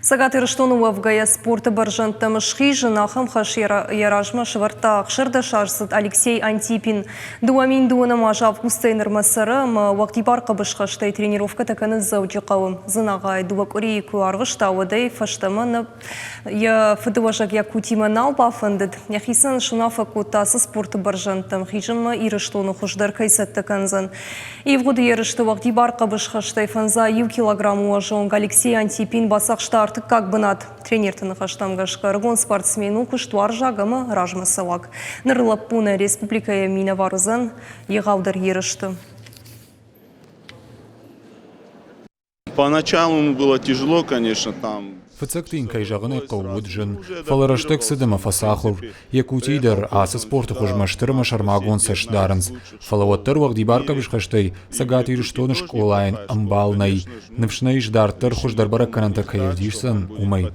Цӕгат Ирыстоны уӕвгӕйӕ спорты бӕрзӕндтӕм схизын ахӕм хӕс йӕ размӕ сӕвӕрдта ӕхсӕрдӕсаздзыд Алексей Антипин. 2002 аз августӕй нырмӕ цӕры ӕмӕ уӕгъдибар хъӕбысхӕстӕй тренировкӕтӕ кӕны Дзӕуджыхъӕуы. Дзынагъайы дыууӕ къуырийы куы арвыста, уӕдӕй фӕстӕмӕ нӕ йӕ фыдыуӕзӕг Якутимӕ нал бафӕндыд. Йӕхицӕн суынаффӕ кодта ацы спорты бӕрзӕндтӕм хизынмӕ Ирыстоны хуыздӕр кӕй цӕттӕ кӕндзӕн. Ивгъуыд ерысты уӕгъдибар хъӕбысхӕстӕй фӕндзай иу килограммы уӕзы онг Алексей Антипин бацахста ӕртыккаг бынат. Тренерты ныхӕстӕм гӕсгӕ ӕрыгон спортсмен у куыстуарзаг ӕмӕ размӕцӕуӕг. Ныр лӕппу нӕ республикӕйы минӕвар уыдзӕн егъаудӕр ерысты. Поначалу ему было тяжело, конечно, там. Фыццӕгты йын, кӕй зӕгъын ӕй хъӕуы, уыд зын, фӕлӕ рӕстӕг цыд ӕмӕ фӕцахуыр. Якутийы дӕр ацы спорты хуызмӕ стыр ӕмӕ сӕрмагонд цӕст дарынц, фӕлӕ уӕддӕр уӕгъдибар хъӕбысхӕстӕй Цӕгат Ирыстоны скъолайӕн ӕмбал нӕй. Ныфс нӕ ис, дарддӕр хуыздӕр бӕрӕггӕнӕнтӕ кӕй ӕвдисдзӕн, уымӕй.